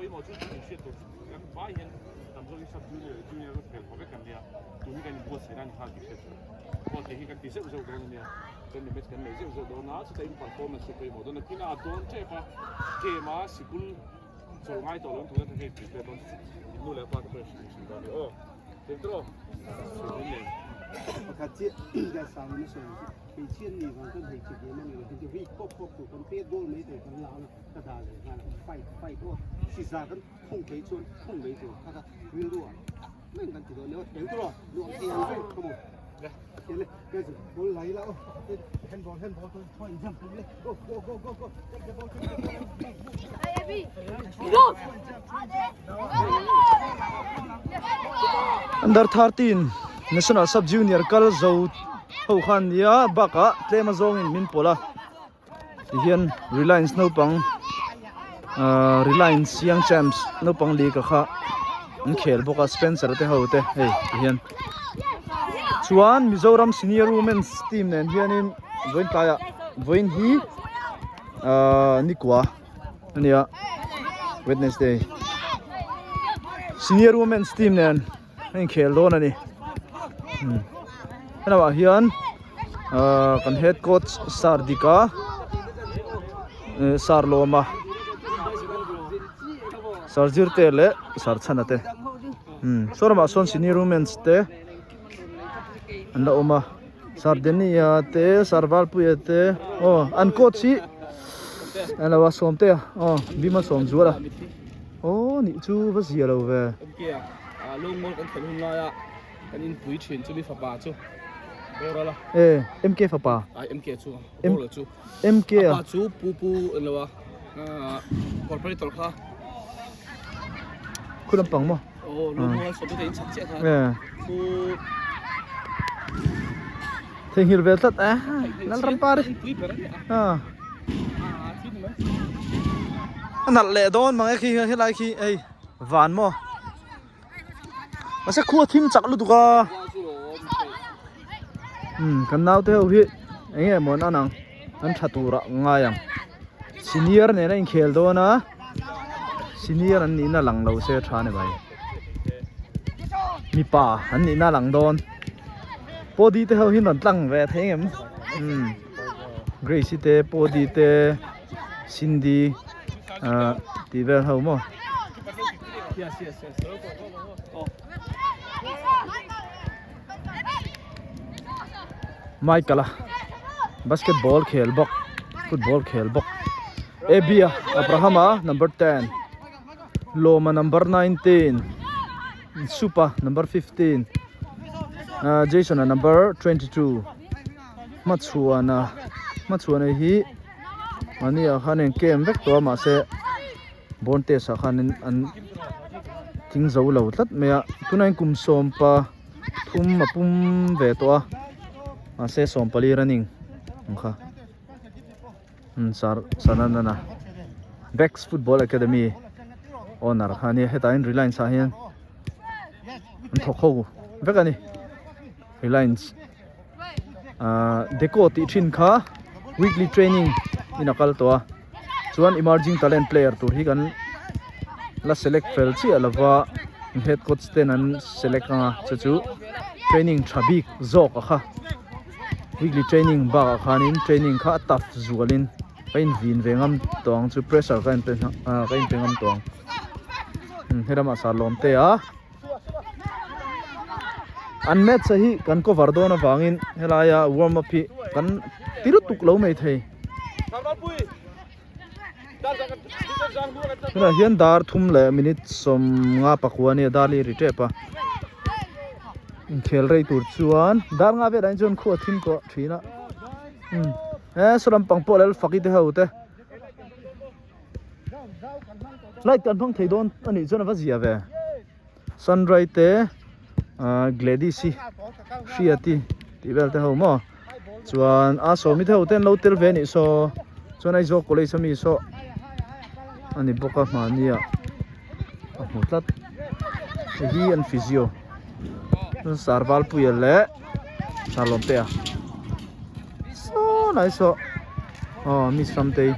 pawimawh chu kan inhriat tur chu kan vai hian tam zawk hi sub junior leh junior ka khel pha vek kan nia tun hi kan inbuatsaih na a ni nghal tih hriat tur aw tih hi kan ti zeuh zeuh dawn a nia chuan mi match kan nei zeuh zeuh dawn a chuta in performance chu pawimawh dawn a kinah a dawn tep a game a sikul chawlh ngai tawh lo in tuna hei prepare dawn chu nu leh pa te pawh in hrilh dawn a ni aw eng tawh sawi nen. Pakhat chiah ka sang in a sawi chu hmeichhia an nih vang chuan hmeichhe game a ni lo hi chu rik pawp pawp tur kan pet goal mai thei kan la a ka dah leh nghal a fight fight aw siza kan khung thei chuan khung mai tur kha kha rilru ah reng kan ti dawn nia eng tur aw nuam thei ang reng come on le guys ball lai la aw handball handball try and jump le go go go go go take the ball take the ball Under 13 National Sub Junior kal zo ho khan nia bakah tlem azawngin min pawlh a tihian Reliance naupang ahh Reliance Young Champs naupang lika kha an khel bawk a Spencer te ho te hei tihian chuan Mizoram Senior Women's team nen hianin vawiin tlaiah vawiin hi ahh nikua ania Wednesday Senior Women's team nen a inkhel dawn a ni helaiah hian ahh kan head coach sir Dika eh sir Lawma sir Zirte leh sir Chhana te saw ramah sawn senior women's te an la awm a sir Denia te sir Valpuia te aw an coach hi an lo a Sawmtea aw Bima Sawmzuala aw nih chu va zia lo ve. Lungngawl kan thlen hun laia kan inpui thin chu mi fapa chu boral a. E MK fapa. Ai MK chu boral chu. MK a. Apa chu pu pu an lo a corporator kha. Khu lampang maw? Aw lungngawl sawm te in chak chiah kha. E. Khu Theihnghilh ve tlat e. Lalrampari. Inpui ber a nia. A. A nalh leh dawn mang e khi helai khi hei. Van maw? Mahse khua thim chak lutuk a. Umm kan naute ho hi eng nge maw an an ang an tha tur ah ngai ang. Senior nen a inkhel dawn a senior an nihna lang lo se tha ni mai. Mipa an nihna lang dawn. Pawdi te ho hi an rawn tlang ve thei ngem? Umm Grace-i te Pawdi te Cindy ah tih vel ho maw. Michael a basketball khel bawk football khel bawk Abby a Abraham a number 10 Lawma number 19 Supa number 15 ah Jason a number 22 Hmachhuana Hmachhuana hi mahni ah khan a in kem vek tawh a mahse Born test ah khanin an thing zo lo tlat mai a tunah hian kum sawmpa thum a pum ve tawh a mahse sawmpali running ang kha umm sar sananana Vex football academy owner kha ania hetah hian Reliance ah hian an thawk ho vek a ni Reliance ahh deco tih thin kha weekly training in a kal tawh a chuan emerging talent player tur hi kan la select fel chiah lova head coach ten an select anga chu chu training tha bik zawk a kha weekly training bakah khanin training kha a tough zualin ka in vin ve ngam tawh ang chu pressure ka in pe ah ka in pe ngam tawh ang helamah sarlawm te a. An match a hi kan cover dawn avangin helaia warm up hi kan ti lutuk lo mai thei. Tunah hian dar thum leh minute sawmnga pakua ania dar li ri tep a. Inkhel rei tur chuan dar nga velah hi chuan khua thim tawh thin a. He saw lampang pawh lal faki te ho te. Light kan hmang thei dawn a nih chuan a va zia ve sunrise te ah Gladys hi Hriati tih vel te ho maw chuan a sawmi te ho te an lo tel ve a nih saw chuan Aizawl college ami saw a ni bawk a hmahni ah a hmu tlat hei hi an physio Sarvalpuia leh Sarlawmtea saw lai saw aw Miss Ramtei.